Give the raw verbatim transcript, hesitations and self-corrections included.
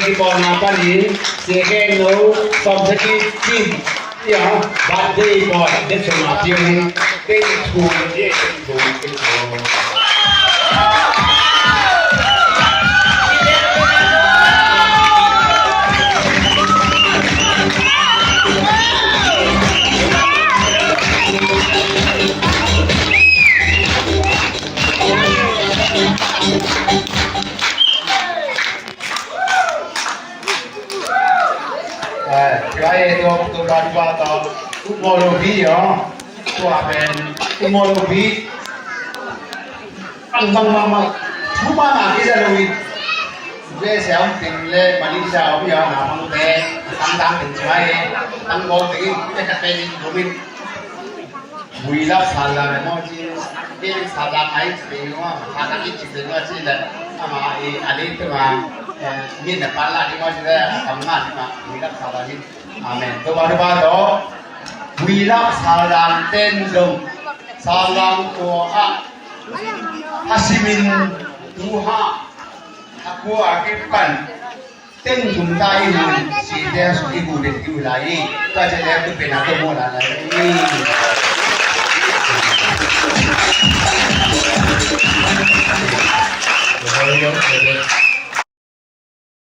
Kipawlna panin, Sia Khen No, sawmsagih Cin, ia, birthday boy, det sawmnga piang hi, teng thum, teng thum, teng thum. Eh, kaya itu, tu batu atau tu molobi ya. Tu apen, tu molobi. Ang bang bang bang. Cuma na kita lui. Dia siapa ting le Malaysia, oh ya, na bang te, tang tang ting cuma eh, tang bol ting, kita kata ini domin. Builap salam mo ci, builap salam ai ci mo, kata i ci mo ci le, ama i ali tu ma, eh, min na pala di mo ci le, ama ci ma, builap salam ni. Amen. Tu ba tu ba tu, builap salam ten dong, salam ko a, hasimin tu ha, aku akhir pan. Teng zum ta i hun, si te su i hu den i hu lai i, tua ci le tu pen a to mo la lai i.